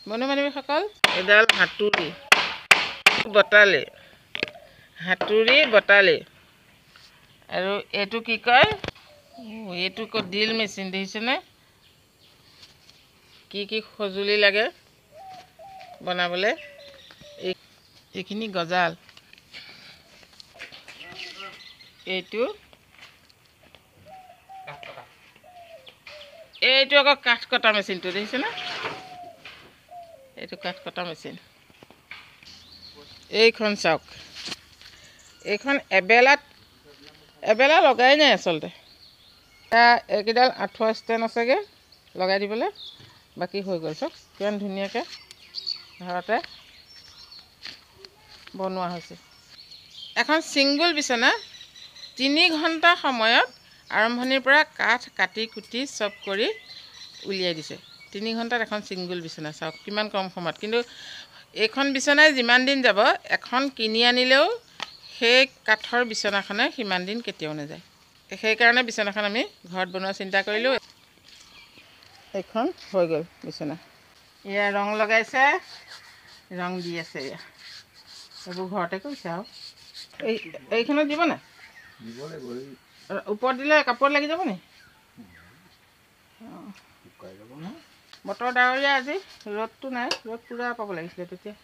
বন্ধু বান্ধৱীসকল, এডাল হাতুৰি বটালি, হাতুৰি বটালি। আৰু এইটো কি কয়, এইটো কয় ড্ৰিল মেচিন, দেখিছেনে? কি কি সঁজুলি লাগে বনাবলৈ। এইখিনি গজাল, এইটো এইটো আকৌ কাঠ কটা মেচিনটো, দেখিছেনে? এইটো কাঠ কটা মেচিন। এইখন চাওক, এইখন এবেলাত এবেলা লগাই নাই আচলতে। এইকেইডাল আঁঠুৱা ষ্টেণ্ড আছেগৈ লগাই দিবলৈ, বাকী হৈ গ'ল। চাওক কিমান ধুনীয়াকৈ ঘৰতে বনোৱা হৈছে। এখন ছিংগল বিচনা 3 ঘণ্টা সময়ত আৰম্ভণিৰ পৰা কাঠ কাটি কুটি চব কৰি উলিয়াই দিছে। 3 ঘণ্টাত এখন ছিংগল বিচনা, চাওক কিমান কম সময়ত। কিন্তু এইখন বিচনাই যিমান দিন যাব, এখন কিনি আনিলেও সেই কাঠৰ বিচনাখনে সিমান দিন কেতিয়াও নাযায়। সেইকাৰণে বিচনাখন আমি ঘৰত বনোৱা চিন্তা কৰিলোঁ। এইখন হৈ গ'ল বিচনা। এয়া ৰং লগাইছে, ৰং দি আছে। এয়া এইবোৰ ঘৰতে কৰিছে। আৰু এই এইখনত দিব নাই? ওপৰত দিলে কাপোৰত লাগি যাব নি? বতৰ ডাৱৰীয়া আজি, ৰ'দটো নাই। ৰ'দ পূৰা পাব লাগিছিলে তেতিয়া।